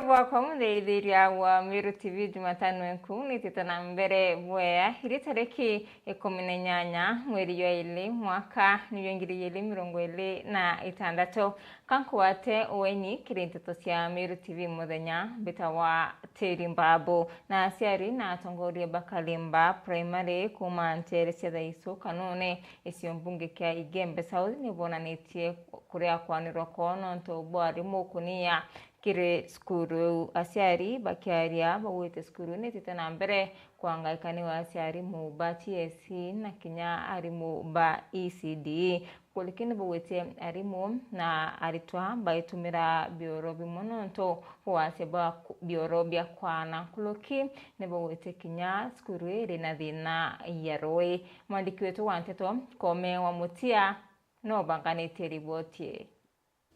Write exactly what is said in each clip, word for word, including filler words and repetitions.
Bwakwa muthikiriria wa Meru T V, Jumatano enkuu nitite na mbere bwea. Iri tariki ikumi na inyanya mweri jwa ili, mwaka ni jwa ngiri igiri mirongo iri na itandatu. Ka nkugwate ueni kiri nteto cia Meru T V muthenya, mbitawa Teri Mbabu. Na aciari na atongoria ba Kalimba Primary kuuma nteere cia Thaisu Kanuni, icio mbunge kia Igembe South, ni bonanitie kuria kwanirwa kwao nontu bwa arimu kunia kiri cukuru iu. Aciari bakiaria baugite cukuru iu nitite na mbere kwangaika ni wa aciari arimu ba T S C na kinya arimu ba E C D. Nkuruki ni baugite arimu na aritwa baitumira bioro bimwe nontu bwa wasia bwa ku-, bioro bia kwana. Nkuruki ni baugite kinya cukuru iri na thina ya rui. Mwandiki wetu wa nteto Kome wa Mutia no banganitie riboti ii.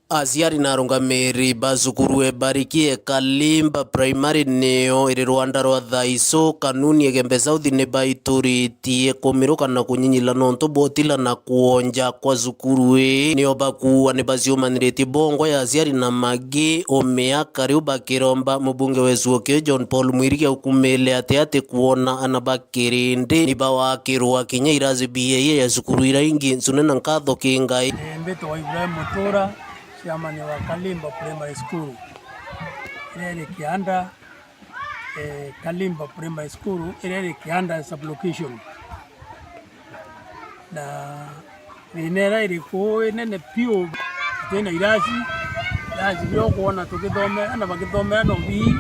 Aciari na arungamiri ba cukuru e Barikie Kalimba Primary niyo iri rwanda rwa Thaisu Kanuni Igembe South ni baituritie kumiruka na kunyinyila nontu bwa utila na kwonja kwa cukuru ii. Nio bakuua ni baciumaniritie bongwa ya aciari na magi umia kariu bakiromba mubunge wa gicigo kiu John Paul Mwirigi aukumile ati ati kwona ana ba kirindi ni bawakirwa kinya irasi B A A ya cukuru ira ingi ncune na nkatho ki Ngai. Mbitwa Ibrahim Mutura, chairman wa Kalimba Primary School, iria iri Kianda, eh, Kalimba Primary School, iria iri Kianda sub-location. Na thina iria iri kuu inene piu, tutina irasi, irasi biria ukwona tukithomera na bakithomera no bii,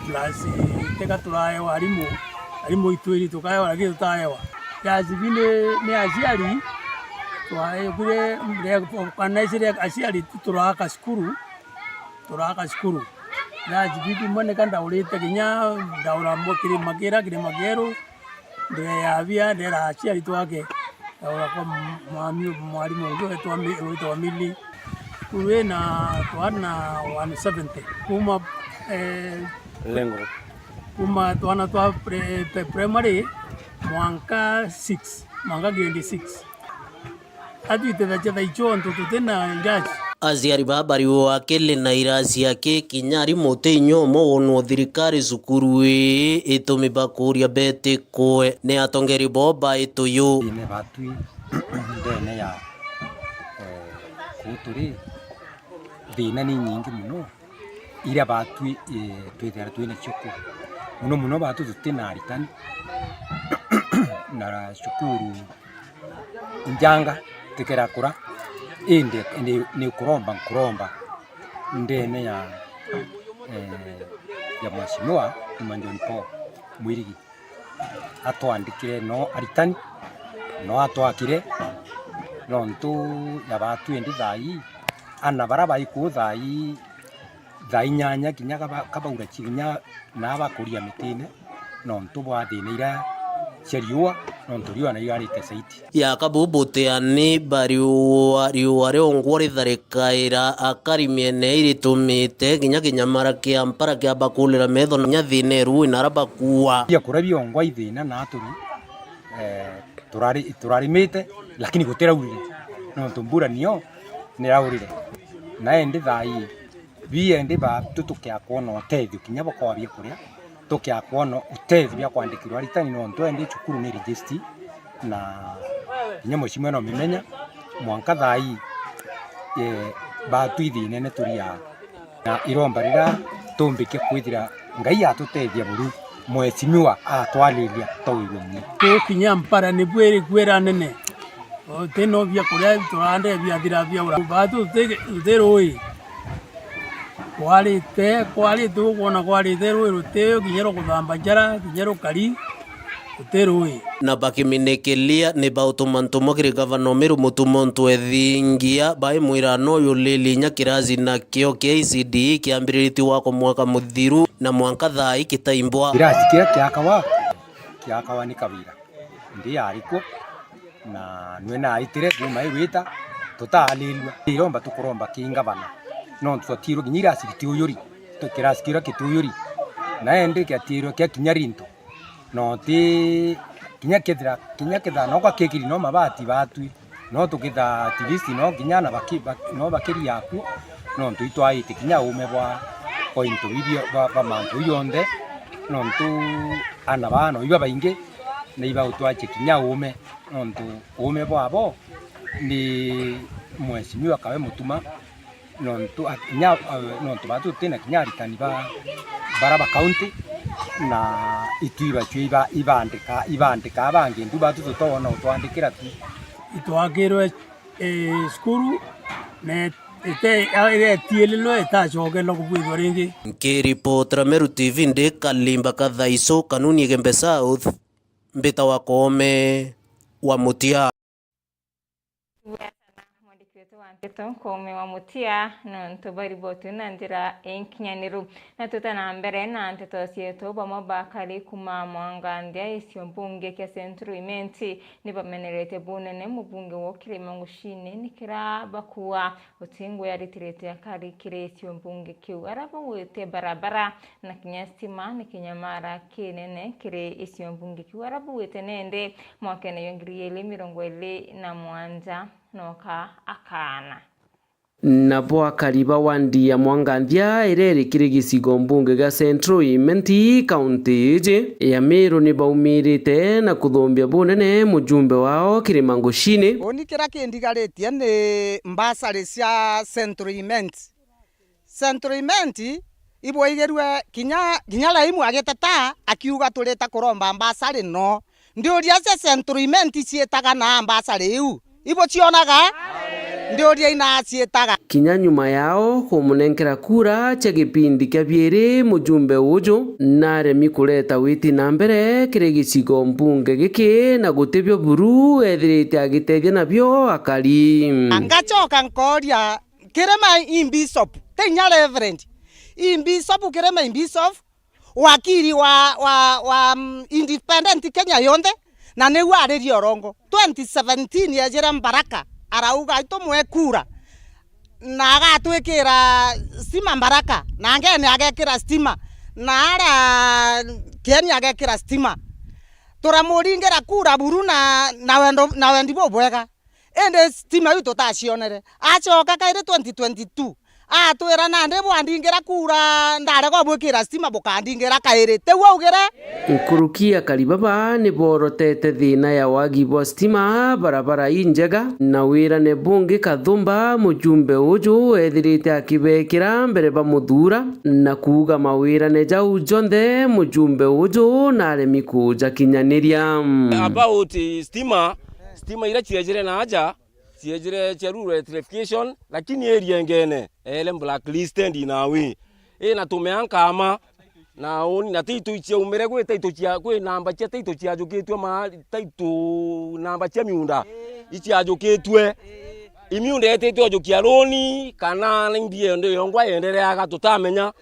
plus teka turaewa arimu, arimu itwiri tukaewa, lakini tutaewa. Irasi bi ni, ni aciari, twaekire, kana icire aciari tu turaaka cukuru, turaaka cukuru. Irasi bi bimwe nika ndaurite kinya, ndaura mo-, kirima kira, kirima kieru, Ndire ya bia, ndera aciari twake, ndaura kwa m-, mwami, mwarimu ungi wetwa Mi-, witwa Mili. Kuu ina twana one seventy. Kuma, eh, Lengo. Kuma twana twa pre-, pe-, primary, mwanka six, mwanka grade six. Atwitithagia thaa icio ontu tutina irasi. Aciari baa bari o akili na irasi aki kinya ari muti inya umwe wonwa thirikari cukuru ii itumi bakuria betikwe ni atongeri bo ba ituyu. Ine batwi ndene ya, eh, kuu turi, thina ni nyingi muno. Iria batwi, eh, twithira twina cio ku. Muno muno batwi tutina aritani na cukuru njanga tikera kura, indi ni, ni kuromba nkuromba ndene ya, eh, ya Mheshimiwa Mama John Paul Mwirigi. Atwandikire no aritani, no atwakire, nontu ya batwi indi thaa ii, ana bara bai kuu thaa ii, thaa inyanya kinya kaba-, kabaura kinya na bakuria mitine, nontu bwa thina iria cia riua, nontu riua nario arite saiti. Ya kabubutia ni bariua, riua riongwa ritharikaira akari miene ii ritumite kinya kinyamara kia mpara kia bakulira metho na kinya thina erui na ara bakuua. Bia kuria biongwa ithina na aturi, eh, turari-, turarimite, lakini gutiraurire, nontu mbura nio niraurire. Na indi thaa ii, biendi batwi tukia kwona utethio kinya bwa kwa bia kuria, tukia kwona utethio bia kwandikirwa aritani, nontu endi cukuru ni register, na kinya mheshimiwa no mimenya, mwanka thaa ii, eh, batwi ithinene turia. Na iromba riria tumbikia kwithira Ngai atutethia buru, mheshimiwa atwariria twaigwe muno. Tukinya mpara ni bwiri kwira nene. Uti no bia kuria turande biathira biaura. Batu tuti, tuti rui. Kwarite, kwarite, ukwona kwarite rui rutio, kinya rwa kuthamba njara, kinya rukari, guti rui. Na bakiminikiria ni bautuma ntumwa kiri gavana Umiru Mutuma untu ethingia, baimwira no yulili inya kirasi nakio kia E C D kiambiriritue gwakwa mwaka muthiru, na mwanka thaa ii kitaimbwa. Kirasi kiria kiakawa, kiakawa ni Kabira. Ndi arikuo, na nwe naitire kuuma igwita, tutaalirua. Iromba tukuromba ki ngavana, nontu twatiirwe kinya irasi bitiuyuri, tu-, kirasi kiria kitiuyuri, na endi kiatiirwe kia kinya rintu. No ti kinya kethira, kinya kethira no gakekiri no mabati batwi, no tukitha at least no kinya na baki-, bak-, no bakiri yaku, nontu itwaite kinya uume bwa, bwa into bibi, bwa, bwa mantu jonthe, nontu ana baa no ibabaingi na ibautwache kinya uume, nontu uume bwabo ni mheshimiwa Kawe Mutuma, nontu a-, kinya, a-, nontu batu tutina kinya aritani ba, bara ba county, na itu ibachwe iba-, ibandika, ibandika bangi ndu batu tutona utwandikira tu. Itwakirwe, eh, cukuru, na ite-, igetiirirwe itacokerwa kubwithwa ringi. Nkiripotera Meru T V ndi Kalimba Kathaiso, Kanuni Igembe South, mbita wa Koome wa Mutia. Bwega sana mwandiki wetu wa nteto Koome wa Mutia, nontu bwa riboti na njira inkinyaniru. Na twite na mbere na nteto cietu, bamwe bakari kuma Mwanganthia, gicigo mbunge kia Central Imenti, ni bameneretie bunene mubunge wa Kirima Ngucine ni kira bakua utingu yaritirite akari kiri gicigo mbunge kiu. Ara bauite barabara na kinya stima ni kinyamara kinene kiri gicigo mbunge kiu. Ara bauite nende mwakene jwa ngiri igiri mirongo iri na mwanja noka akaana. Nabo akari ba wandi ya Mwanganthia, iria iri kiri gicigo mbunge gia Central Imenti, kaunti iji ya Meru, ni baumirite na kuthumbia bunene mujumbe wao Kirima Ngucine. Uni kiria kindigaritie ni mbasari cia Central Imenti. Central Imenti ibwaigirue kinya, kinya Raimu agiteta akiuga, "Turita kuromba mbasari no." Ndiuria cia Central Imenti ciitaga na mbasari iu? Ibucionaga? Ndiuria ina ciitaga. Kinya nyuma yao kumunenkera kura cia gipindi kia biiri, mujumbe uju naremi kureta witi na mbere kiri gicigo mbunge giki, na gutibio buru ethirite agitethia nabio akari. Ngacoka nkooria, Kirima i bishop, ti inya reverend. I bishop, Kirima i bishop, wakiri wa, wa, wa, mm, independent Kenya yonthe, na niu aririe Orongo. Twenty seventeen ejire Mbaraka, arauga, "Itumwe kura, na agatwikira stima Mbaraka, na ngene agekira stima, na ara Kieni agekira stima." Turamuringira kura buru na, na wendo, na wendi bubwega. Indi stima iu tutacionere. Acoka kairi twenty twenty-two, atwira, "Nandi bwandingira kura, ndarega ubwikira stima, bukandingira kairi." Tiu augire? Nkuruki akari baba ni borotete thina ya wagi bwa stima, barabara injega, na wirane bungi kathumba mujumbe uju ethirite akibekira mbere bamuthuura, na kuuga mawirane jau jonthe mujumbe uju naremi kujakinyaniria. About stima, stima iria ciejire na aja, ciejire cia rural electrification, lakini area ingene, ele blacklisted in a way. Ina tumea nkama, na uni, na title iciaumire gwi title cia, gwi namba cia title ciajukitue ma, title namba cia miunda iciajukitue. Imiunda etitwe ojukia runi, kana indi yende yongwa yendereaga, tutamenya.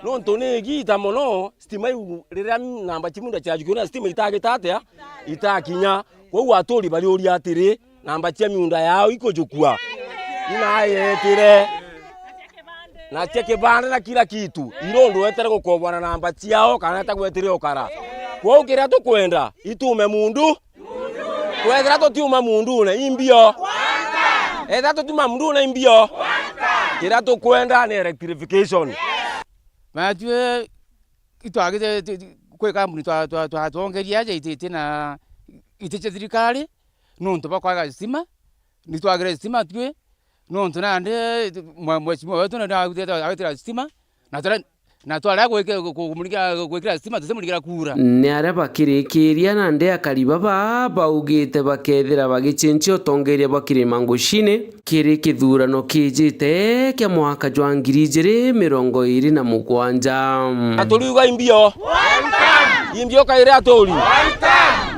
Nontu ni igita mono, stima iu, riria namba cia miunda ciajukirwe na stima itagita atia? Itakinya. Kwou aturi bariuria atiri, namba cia miunda yao ikujukua? Inaetire. Na cia kibande na kila kitu, irundu etere gukobwa na namba ciao, kana etagwetire ukara. Kwou kiria tukwenda, itume mundu. Kwethira tutiuma mundune, imbio. Ethira tutiuma mundune, imbio. Kiria tukwenda ni electrification. Matue itwagite ti-, ti-, kwi kambuni twa-, twa-, twatwongeria aja iti-, iti na, iti cia thirikari, nontu bwa kwaga stima, nitwagire stima tui, nontu nandi mwe-, mheshimiwa wetu nandi agwitira stima, na tara-, na twarega gwiki-, ku-, kumurikira, gwikira stima, tutimurikira kura. Ni aria bakirikiria nandi akari baba baugite bakethira bagicenjia utongeria bwa Kirima Ngucine kiri kithurano kijite kia mwaka jwa ngiri ijiri mirongo iri na mugwanja. Na turiuga imbio. Imbio kairi aturi.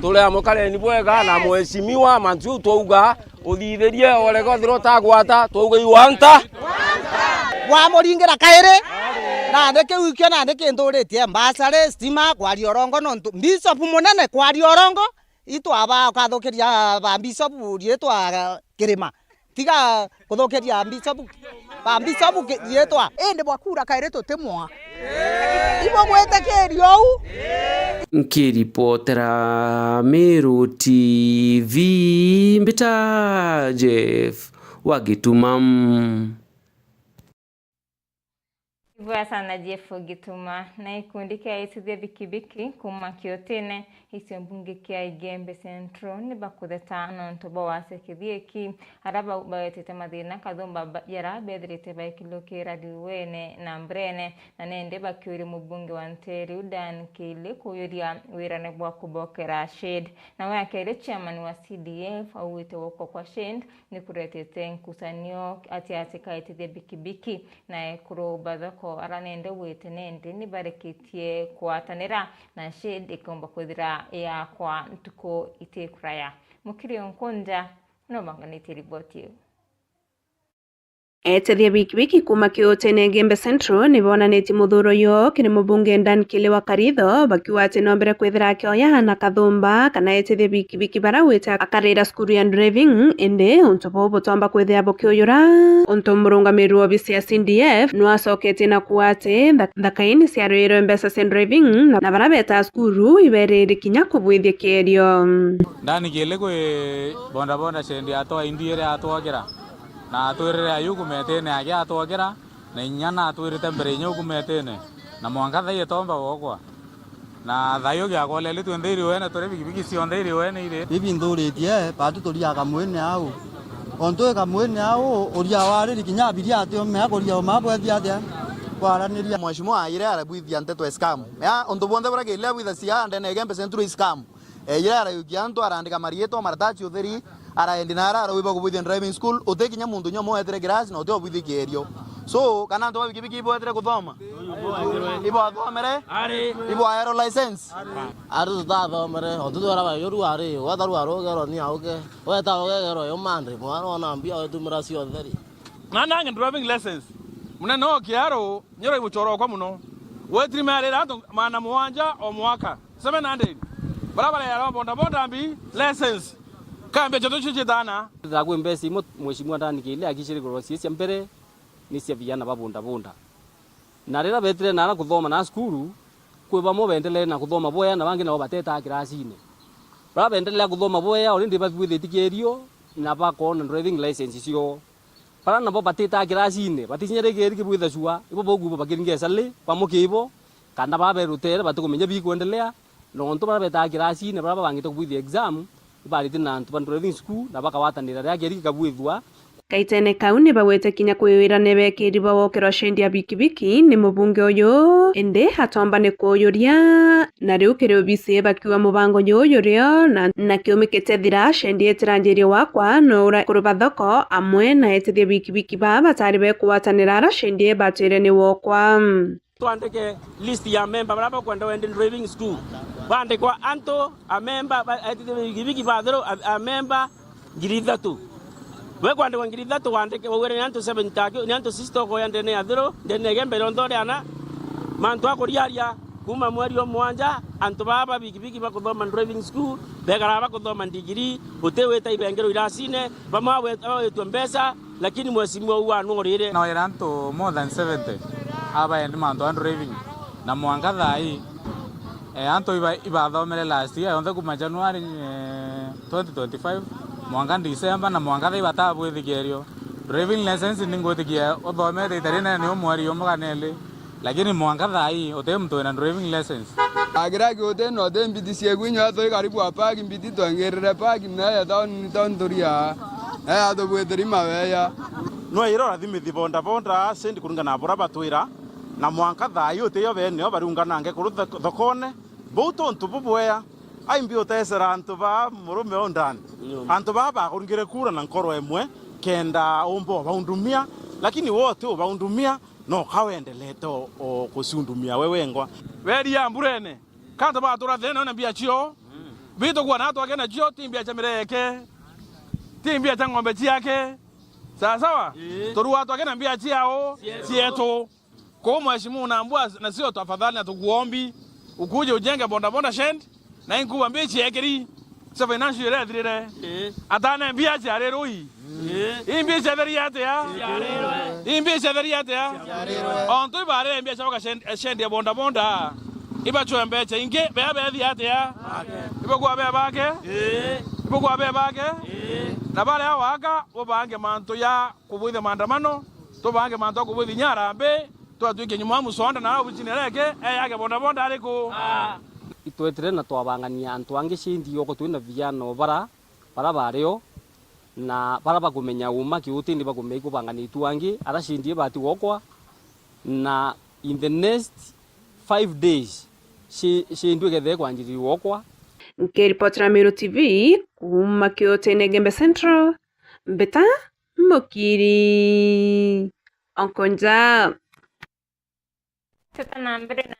Turi amukareni bwega na mheshimiwa, mantu twauga uthithirie, orega uthira utagwata, twauga iwanta. Wamuringira kairi, nandi kiu ikio nandi kinthuritie mbasari, stima, kwaria Orongo, nontu Bishop munene kwaria Orongo, itwaba ukathukiria ba Bishop riitwa Kirima. Tiga kuthukiria Bishop, ba Bishop ki-, riitwa. Indi bwa kura kairi tutimwa. Ibugwitikiria uu? Nkiripotera Meru T V, mbita Jeff wa Gituma. Ibwega sana Jeff Gituma. Na gikundi kia aitithia bikibiki kuuma kiotene icio mbunge kia Igembe Central ni bakutheta nontu bwa wasia kithieki, aria bau bawetete mathina kathumba ba-, jaria bethirite baikilukira riuene na mburene, na nende bakiuria mubunge wa Nteere Dan Kiili kuyuria wirane bwa kubokera shade. Nawe akiri chairman wa C D F augite gwokwa kwa shade ni kuretete nkusanio ati ati kaitithia bikibiki na ekuru ba thoko aria nende gwite nende ni bareketie kwatanira na shade ikomba kwithira yakwa ntuku itikuraya. Mukiri Nkunja no banganitie riboti iu. Etethia bikibiki kuuma kiutene Gembe Central ni bonanitie muthuro yo kiri mubunge Dan Kiili wa Karitho, bakiuga ati no mbere kwithira akioya na kathumba kana etethia bikibiki bara wite akarira cukuru ya driving, indi untu buu butomba kwithira bukiuyura. Untu murungamiri wa obisi ya C D F nwacoketie na kuuga ati ntha-, nthaka ii ni ciarwirwe mbeca cia driving na, na bara betaa cukuru iberiri kinya kubwithia kierio. Dan Kiili kwi bodaboda shade atoa indi iria atwokera. Na atwirire ayu kumetene agi atwokera, na inya na atwirite mbere inya ukumetene, na mwanka thai etomba gwokwa. Na thai ugiakoleli twinthe iriwene, turi bikibiki cionthe iriwene iri. Bibi nthuritie, batu turia kamwini au. Ontu i kamwini au, uria wariri kinya abiria ati umea kuria uma bwethi atia? Kwaraniria. Mheshimiwa aire arabwithia nteto e scam. Ya, untu bwonthe buria Kiili abwithacia ndene Igembe Central i scam. Eeyire arayukia antu, araandika mariitwa, maratasi utheri, araendi na ara arauiba kubwithia driving school, uti kinya muntu nyomwe weetire kirasi na uti obwithia kierio. So, kana antu ba bikibiki ibweetire kuthoma? Ibathomere? Ari. Ibaeerwe license? Ari tutathomere, o tu twera bayuru ari, wetharua rugerwa ni auke, weta ugegerwa yo Monday, mwana ona mbia wetumira cia utheri. Na nange driving license. Munene o kiaru, nyoro ibuchorokwa muno. Wetiri merira antu magana mugwanja o mwaka. Seven hundred. Bara bareyarwa bodaboda mbi, license. Ka mbeca tucio citana. Ndira kwi mbeca imwe Mheshimiwa Dan Kiili akicirigurwa cie cia mbere ni cia vijana ba bodaboda. Na riria betire nara kuthoma na cukuru, kwi bamwe beendelee na kuthoma bwea na bangi nabo batetaa kirasine. Bara beendelea kuthoma bwea, already babwithitie kierio na bakoona driving license cio. Bara nabo batitaa kirasine, baticinyarikiri kibwitha cua, ibo bokuuba bakiringa esali, bamwe kiibo, kana baberutere batikumenya bikwendelea, nontu bara betaa kirasine, bara babangite kubwithia exam, ibarite na antu ba driving school, na bakawatanira riria kieri gikabwithua. Kaitene kau ni bagwete kinya kwiyuira ni bekiri ba wokerwa shendi ya bikibiki ni mubunge uyu, indi atomba ni kuuyuria. Na riu kiri obisi bakiuga mubango juju jurio na, na kiumi kitethira, shendi itiranjirie wakwa no ura kuru ba thoko amwe na etithia bikibiki baa batari bekugwatanira ara shendi ibatwire ni wokwa. Twandike list ya memba baria bakwenda wende driving school. Baandikwa antu a memba ba, etithia bikibiki bathiru a, a memba ngiri ithatu. Bwe kwandikwa ngiri ithatu, wandike, waugire ni antu seven taki, ni antu six tokoya ndene ya thiru, ndene ya Igembe rionthe uri ana. Mantu a kuriaria, kuuma mweri o mwanja, antu baa ba bikibiki bakuthoma driving school, begaraa bakuthoma ndigiri, uti wita ibengero irasine, bamwe bawe-, bawetwe mbeca, lakini mheshimiwa uu anurire. Noyera antu more than seventy, abaendi mantu a driving, na mwanka thaa ii, eh, antu iba-, ibathomere last year yonthe kuuma January, eh, twenty twenty-five, mwanka December, na mwanka thaa ibatabwithikirio. Driving license ningwitikia uthomete ita rinene ni umweri umwe kana eli, lakini mwanka thaa ii uti muntu wina driving license. Akira kiuti no uti mbiti cieku inya twi karibu a park, mbiti twengirire park na ya town, town turia. Eh, atubwitiri maweya. Nwaira urathimithi boda boda, sendi kuringana na bura batwira, na mwanka thaa ii uti yo bene o bariunganange kuru thok-, thokone, buu tuntu bubwea. Aimbi utecera antu baa murume o ndani. Antu baa bakuringire kura na nkoro imwe kenda umba ubaundumia, lakini we uti ubaundumia, no ka wendelete o, o kuciundumia we wengwa. Beria mburene, ka antu batura thina na mbia cio. Bitukua na twake nacio, ti mbia cia mireke, ti mbia cia ng'ombe ciake. Sawa sawa? Turua twake na mbia ciao, cietu. Kwou mheshimiwa, unaambua na sio, tafadhali na tukuombi ukuje ujenge boda boda shed, na inkuwa mbia ciekeri cia financial year ithirire. Ii. Atane mbia ciarirwe. Ii. Ii mbia ciatheria atia? Ii mbia ciatheria atia? Ontu ibarire mbia cia gwaka shed, shed ya boda boda, ibachwe mbeca ingi, bea bethi atia? Ibagwa bea bake? Ii. Ibagwa bea bake? Ii. Na baria waka, bubange mantu ya kubwithia maandamano, tubange mantu a kubwithia inya harambee, Twatwikia nyuma wa musonda na abuchine reke, eyage bodaboda ari ku? Itwetire na twabangania antu angi cindi oko twina vijana o bara, bara bari o, na bara bakumenya uma kiuti ni bakumenya ikubangania itu angi, ara cindi ibati gwokwa, na in the next five days, ci-, cindi igethe kwanjiriria gwokwa. Nkiripotera Meru T V kuuma Kiutine Igembe Central, Mbita Mukiri. Onkonja. Teta na mbere na nteto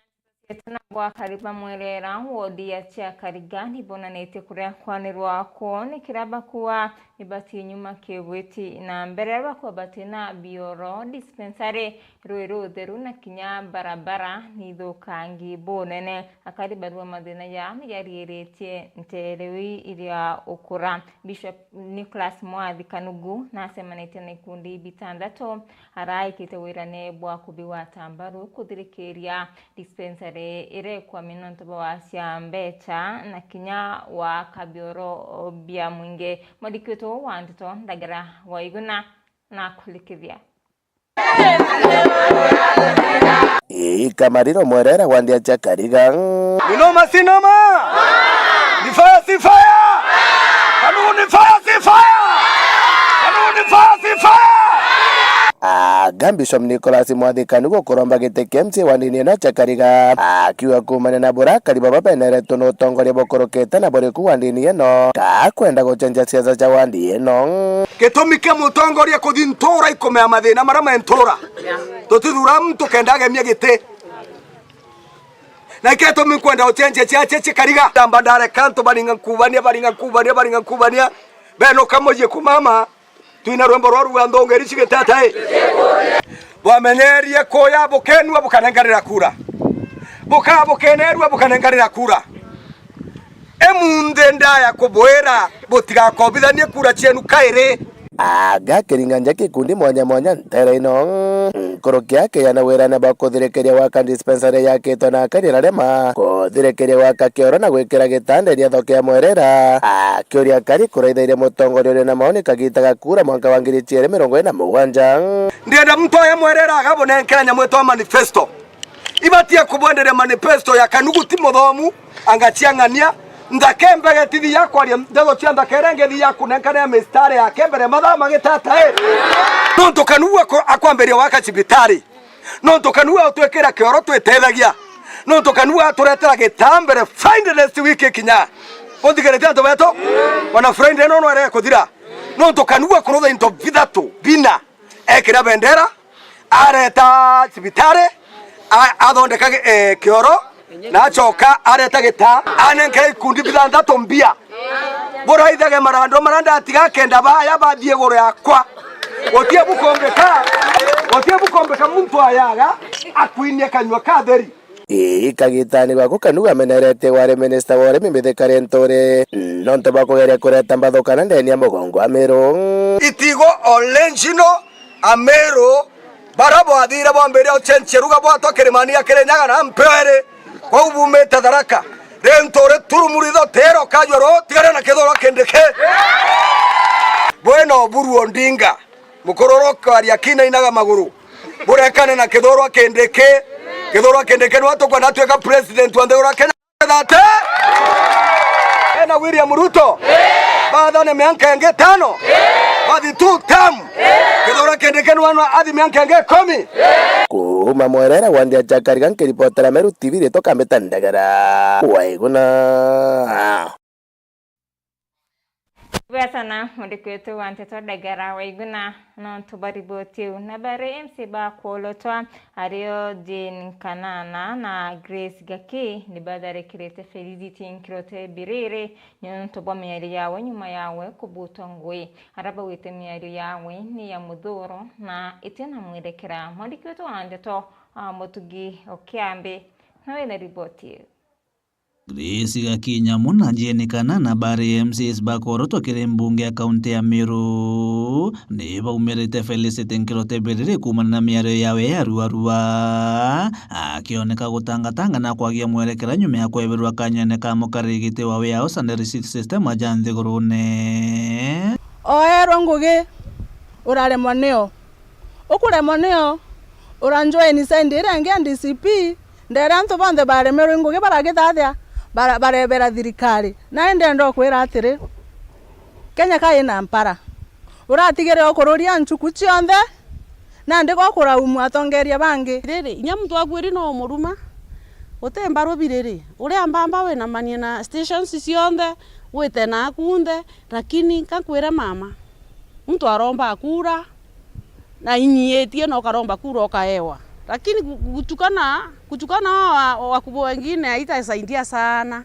cietu na bwakari ba mwerera wodi ya Chiakariga nibonanitie kuria kwanirwa kwoo ni kiraba kuwa ibati nyuma kibwiti na mbere bakwa bati na bioro, dispensary, rwi rutheru na kinya barabara ni ithukangi bunene. Akari barua mathina ya ni yariiritie nteere iu iria ukura. Bishop Nicholas Mwathi Kanugu nasemanitie na ikundi bitantatu araikite wirane bwa kubigwata mbaru kuthirikiria dispensary irekwa minonto bwa wasia mbecha na kinya wa kabioro bia mwingi. Mwandiki wetu wa ndeto Ndagara Waiguna nakulikithia. Ii kamariro mwerera wa ndia cha Kariga. Ni noma si noma? Ni fire si fire? Kanu ni fire si fire? Kanu ni fire si fire? Aga Bishop Nicholas Mwathi Kanugu kuromba giti kia M C A wa ndini ino cha Kariga, akiuga kumania na burakari baba beneretwe ni utongoria bukurukite na buriku wa ndini ino, kakwenda gucenjia siasa cha wandi ino. Gitumi kia mutongoria kuthi ntura ikumea mathina maria me ntura. Tutithura muntu kenda agemia giti. Na ikio gitumi nkwenda ucenjia ciacia cikariga. Tamba ndareka antu baringa nkubania, baringa nkubania, baringa nkubania. Benuka mucii ku mama, twina rwimbo rwa ruga nthungiri cigitete. Bwamenyerie kuya bukenua bukanenganira kura. Buka bukenerua bukanenganira kura. Emunthi ndaya kubwira, butigakobithanie kura cienu kairi. Aga kiringa nja gikundi mwanya mwanya ntere ino. Nkuruki akeyana wirane bwa kuthirikiria gwaka dispensary yakitwe na akari ararema, kuthirikiria gwaka kioro na gwikira gitanda iria thoke ya mwerera. Akiuria akari kuraithairia mutongoria uri na maoni kagita ga kura mwanka wa ngiri ciiri mirongo iri na mugwanja. Ndienda muntu oya mwerera agabunenkera nyamu itwa manifesto. Ibatie kubwenderia manifesto ya Kanugu ti muthomu, anga ciang'ania, nthaka imbegeti thi ya kwaria ndeto cia nthaka iria ingi thi ya kunenkana ya mistari yake mbere mathaa magitata i. Nontu Kanugu ako-, akwambiria gwaka cibitari. Nontu Kanugu agutwikira kioro twitethagia. Nontu Kanugu aturetera gitambere finalist wiki kinya. Unthikiritie antu betu? Ona Friday ino no erege kuthira. Nontu Kanugu akurutha into bithatu, bina. Ekira bendera, areta cibitari, a-, athondeka gi-, eh, kioro, na acoka areta gita, anenkera ikundi bithanthatu mbia. Buraithage marando maria ndatiga kenda baya bathie iguru yakwa. Gutie bukombeka, gutie bukombeka muntu ayaga akwinie kanyua katheri. Ii kagitani gwaku Kanugu ameneretie wari minista wa urimi Mithika Linturi nontu bwa kugeria kureta mbathukana ndeni ya mugongo wa Meru. Itigo original Ameru bara bwathire bwambiria ucenjia ruga bwatwa Kirimani ya Kirinyaga na Mpere kwou bumite Tharaka. Linturi turumu ritho tiro kajua ro tigana na Kithure Kindiki. Bwina Oburu Odinga. Mukururu kwaria kinainaga maguru. Burekane na Kithure Kindiki. Kithure Kindiki niwe tukwenda atuika president wa nthiguru ya Kenya. Thate. Ena William Ruto. Bathane mianka ingi tano. Bathi two term. Kithure Kindiki niwe athi mianka ingi ikumi. Kuuma mwerera wa ndia cha Kariga nkiripotera Meru T V ritwa Kambita Ndagara. Waiguna. Bwega sana, mwandiki wetu wa nteto Ndagara Waiguna, nontu bwa riboti iu. Na bari M C A ba Kwolotwa, ario Jane Kanana na Grace Gaki, ni batharikirite Felicity Nkirote Biriri, nontu bwa miario yawe nyuma yawe kubutwa ngui. Ara baugite miario yawe ni ya muthuro na itina mwerekera. Mwandiki wetu wa nteto, ah, Mutugi Okiambi, nawe na riboti iu. Grace Gakinyamu na Jane Kanana bari M C As bakorotwa kiri mbunge ya kaunti ya Meru ni baumirite Felicity Nkirote Biriri kuumana na miario yawe ya ruarua, akioneka gutangatanga na kwagia mwerekera nyuma ya kweberwa kanyene ka mukariri giti wa Warehouse and Receipt System aja nthigurune. Oerwa ngugi, uraremwa nio. Ukuremwa nio, Uranjoeni side iria ingi ya D C P, ndere antu bonthe baremerwe ngugi baragithathia, bara-, barebera thirikari. Na indi ndenda ukwira atiri, Kenya ka ina mpara. Uratigire ukururia nchuku cionthe, nandi gokuraumwa atongeria bangi. Riri, inya muntu akuiri no umuruma, uti mbaru biriri. Uria mbamba winamanie na stations cionthe, wite na akunthe, lakini nkakwire mama, muntu aromba akura, na inyiitie na ukaromba kura ukaewa. Lakini gu-, gutukana, gutukana wa, wa, wakubwa wengine haitasaidia sana.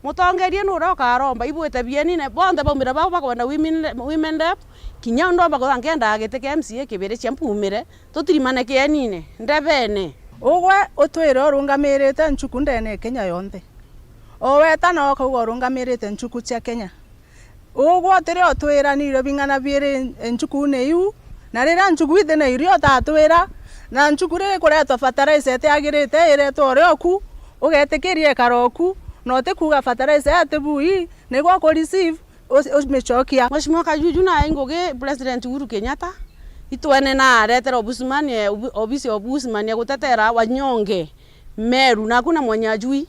Mutongeria nuria ukaromba, ibwite bienine, bonthe baumire bau bakwenda women, women rep, kinya ndomba kuga nkendaa giti kia M C A kibiri cia mpumire, tutirimane kienine, ndebene. Ugwe utwire urungamirite nchuku ndene ya Kenya yonthe. O weta na ukauga urungamirite nchuku cia Kenya. Ugwe utiri utwira nirio bing'ana biiri nchukune iu, na riria nchuku ithi na irio utatwira, na nchuku riria ikuretwa fertilizer itiagirite iretwa uria oku, ugetikiria ikara oku, na utikuuga fertilizer iti bui, nigwe uku receive, u-, umicokia. Mheshimiwa Kajuju nae ngugi President Uhuru Kenyatta, itwene na aretera Ombudsman, eh, obi-, obisi ya Ombudsman ya gutetera wanyonge Meru, naku na mwenye ajui.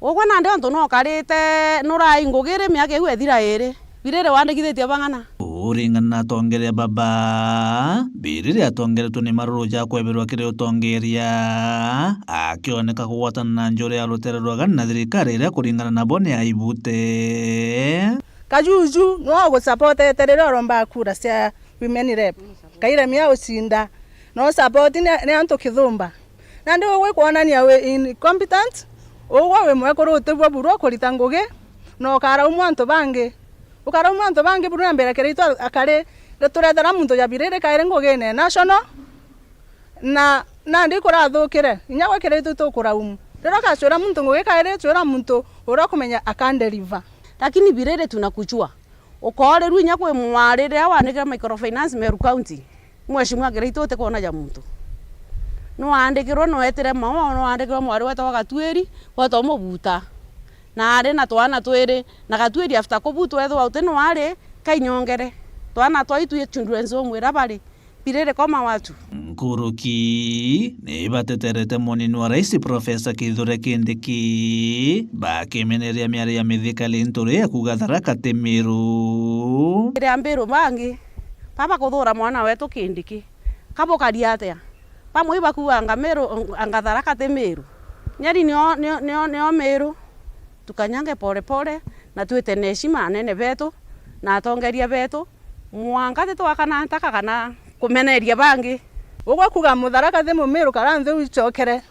Ugwe nandi ontu nukarite nurai ngugi ri miaka iu ethira iri, biriri wandikithitie bang'ana? Kuringana na atongeria baba, biriri atongeretwe ni maruru ja kweberwa kiri utongeria, akioneka kugwatana na njuri ya rutere rwa gani na thirikari iria kuringana nabo ni aibute. Kajuju no gusapotete riria uromba kura cia women rep. Kairemia ucinda. No support ni, ni antu kithumba. Nandi ugwe kwonania wi incompetent, ugwe wi mwekuru utibua buru ukurita ngugi, na ukaraumwa antu bangi. Ukaraumwa antu bangi buru na mbere kiri itu akari, turethera muntu ja biriri kairi ngugine national, na nandi ikurathukire, inya gwe kiri itu tukuraumu. Riria ugacwira muntu ngugi kairi, cwira muntu uria ukumenya akandeliver. Lakini biriri tunakuchua. Ukoorirua inya kwi mwari riria waandikire microfinance Meru County, Mheshimiwa Kiraitu utikwona ja muntu. Nwaandikirwe, nwetire maua, nwaandikirwe mwari wetagwa Gatwiri, wetagwa Mubuta. Na ari na twana twiri, na Gatwiri after kubutwa ethwa uti nwari, kainyongere. Twana twaitu children's home iria bari, biriri koma watu. Nkuruki ni bateterete munini wa rais Profesa Kithure Kindiki bakimeneria miario ya mithikali nturi ya kuuga Tharaka ti Miru. Ria Mbiru bangi, baba kuthura mwana wetu Kindiki, kabukaria atia? Bamwe ibakuuga anga Miru, anga Tharaka ti Miru. Nyeri nio, nio, nio, nio Miru. Tukanyange pole pole, na twite na heshima anene betu, na atongeria betu, mwanka titwakana ntaka kana kumeneria bangi. Ugwe kuuga Mutharaka ti Mumiru kara nthi icokere.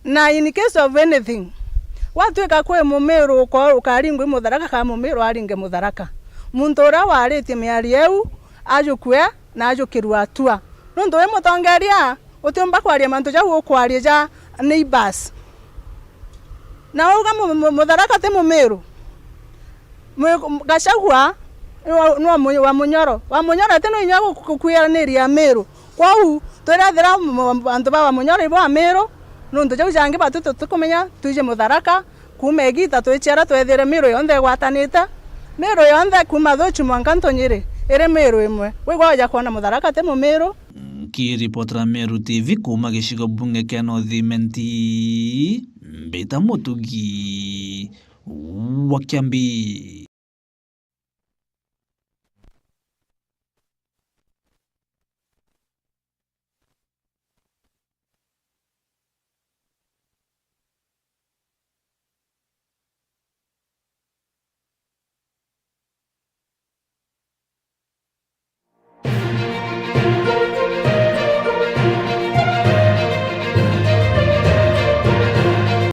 Na in case of anything, gwatuika kwi Mumiru uko-, ukaringwa i Mutharaka kana Mumiru aringe Mutharaka, muntu uria waritie miario iu ajukue na ajukirua atua. Nuntu wi mutongeria, utiumba kwaria mantu jau ukwaria ja neighbors. Na wauga mu-, mu-, Mutharaka ti Mumiru. Mwi-, Gachagua ni wa, ni wa mu-, wa Munyoro. Wa Munyoro ati no inya gu-, gukuiraniria Miru. Kwou, twirethira mu-, mu-, antu ba wa Munyoro ibo a Miru, nuntu jau jangi batu tutikumenya, twiji Mutharaka, kuuma igita twiciara twethire Miru yonthe igwatanite. Miru yonthe kuuma Thuchu mwanka Ntunyiri, iri Miru imwe. Wigwa waja kwona Mutharaka ti Mumiru. Nkiripotera Meru T V kuuma gicigo bunge kia North Imenti, mbita Mutugi wa Kiambi.